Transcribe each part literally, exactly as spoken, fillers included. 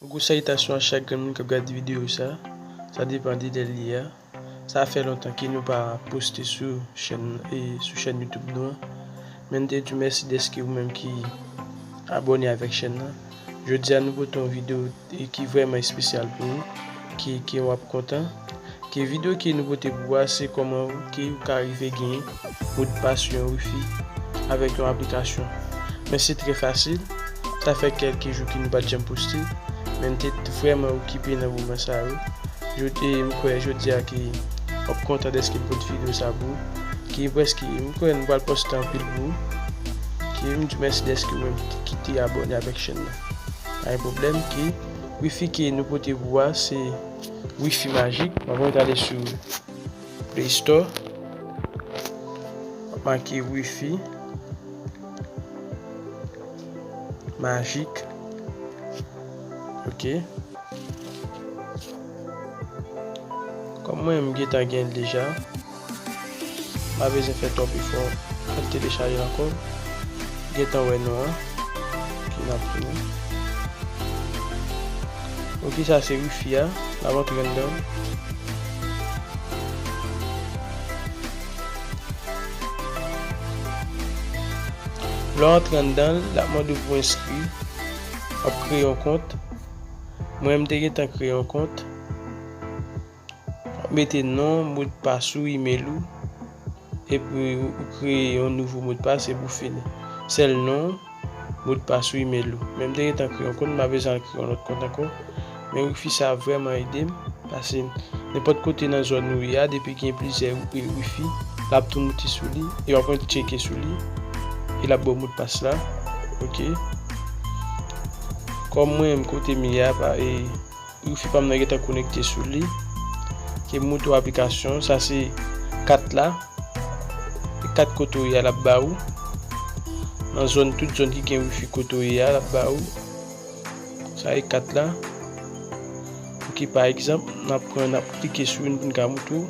Gwo salitasyon a chak grenn moun k ap gade videyo sa. Sa depann de lè l ye a. Sa fè lontan ke nou pa poste sou chèn, e, sou chèn YouTube nou an. Men n te di w mèsi dèske ou menm ki abòne avèk chèn nan. Jodi a nou pote yon videyo, e, ki vrèman espesyal pou ou, ki, ki w ap kontan. Ke videyo ke nou pote pou ou a, se kòman ke ou ka rive gen modpas yon wifi avèk yon aplikasyon. Men se trè fasil. Sa fè kèlke jou ke nou pa t janm poste. Men n te vrèman okipe nan moman sa yo. Jodi, m kwè jodi a ke w ap kontan dèske m pote videyo sa pou ou. Ke prèske, m kwè nou pral poste anpil pou ou. Ke m di w mèsi dèske ou menm ki, ki te abòne avèk chèn nan. Pa gen pwoblèm, ke wifi ke nou pote pou ou a, se wifi majik. M ap antre ale sou Play Store. M ap make wifi majik. Ok. Kòm mwen, m gentan gen l deja. M pa bezwen fè twòp efò al telechaje l ankò. Gentan wè non an. Ok, n ap tounen. Ok, sa se wifi a. N ap antre anndan. Lè w antre anndan l, l ap mande w pou w enskri. W ap kreye yon kont. Mwen, m te gentan kreye yon kont. W ap mete non, modpas ou, imèl ou. Epi ou kreye yon nouvo modpas epi w fini. Sèl non, modpas ou, imèl ou. Men m te gentan kreye yon kont, m pa bezwen al kreye yon lòt kont ankò. Men wifi sa vrèman ede m. Paske nenpòt kote nan zòn ou ye a, depi gen plizyè wi-, wifi, l ap tou moute sou li. E w ap tcheke sou li. E l ap ba w modpas la. Ok. Kòm mwen, m kote m ye a, pa, e, wifi pa m nan gentan konekte sou li. Ke m montre w aplikasyon. Sa se kat la. E kat kote w ye a, l ap ba ou. Nan zòn, tout zòn ki gen wifi kote w ye a, l ap ba ou. Sa e kat la. Ok, pa egzanp, n ap pran, n ap klike sou youn pou n ka montre w.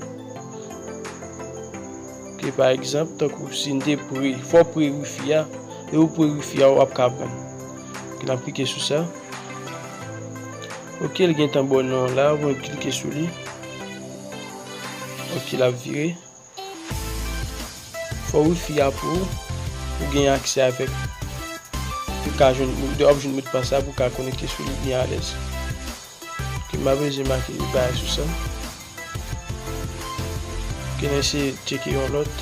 Ok, pa egzanp, tankou si n te pre, fò w pre wifi a. Lè ou pre wifi a, w ap ka pran. Ok, n ap klike sou sa. Ok, l gentan ba w non la, ou klike sou li. Ok, l ap vire. Fò wifi a pou ou gen aksè avèk, pou ka jwenn, w ap jwenn modpas la pou ka konekte sou li byen alèz. Ok, m pa bezwen make bagay sou sa. Ok, n eseye tcheke yon lòt.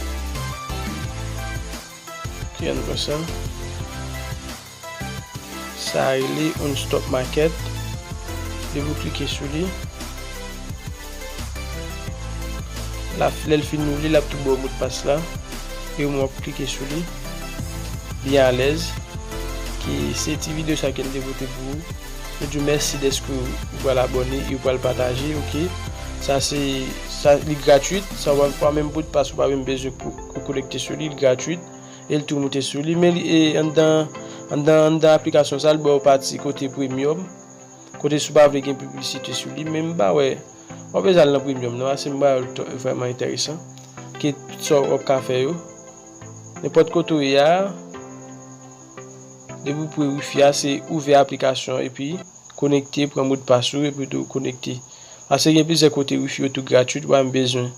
Ok, ann pran sa. Sa rele Unstop Market. Depi w klike sou li, l ap, lè l fin ouvri, l ap tou ba w modpas la. E w ap klike sou li. Byen alèz. Ki se ti videyo sa ke m te pote pou ou. Nou di w mèsi dèske ou pral abòne e ou pral pataje, ok? Sa se, sa, li gratwit. Sa w pa, pa menm modpas, ou pa menm bezwen pou, pou konekte sou li, li gratwit. E l tou moute sou li. Men li, e, anndan, anndan, anndan aplikasyon sa, l ba w pati kote premium. Kote si w pa vle gen piblisite sou li, men m pa wè. W ap bezwen al nan premium, non, paske m pa wè l t-, vrèman enteresan. Ke sa w ap ka fè yo. Nenpòt kote w ye a, depi w pre wifi a, se ouvè aplikasyon epi konekte, pran modpas ou, epi tou konekte. Paske gen plizyè kote wifi yo tou gratwit, w pa menm bezwen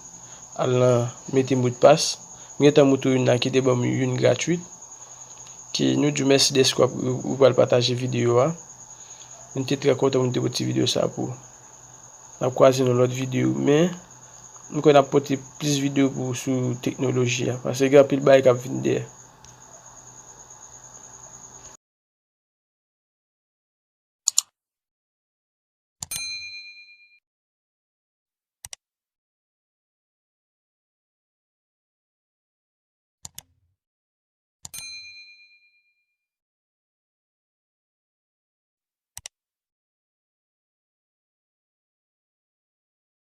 al nan mete modpas. M gentan montre w youn la ki te ban m youn gratwit. Ke nou di w mèsi dèske w ap, ou pral pataje videyo a. Nou te trè kontan pou nou te pote ti videyo sa pou ou. N ap kwaze nan lòt videyo, men m kwè n ap pote plis videyo pou ou sou teknoloji a, paske gen anpil bagay k ap vin dèyè.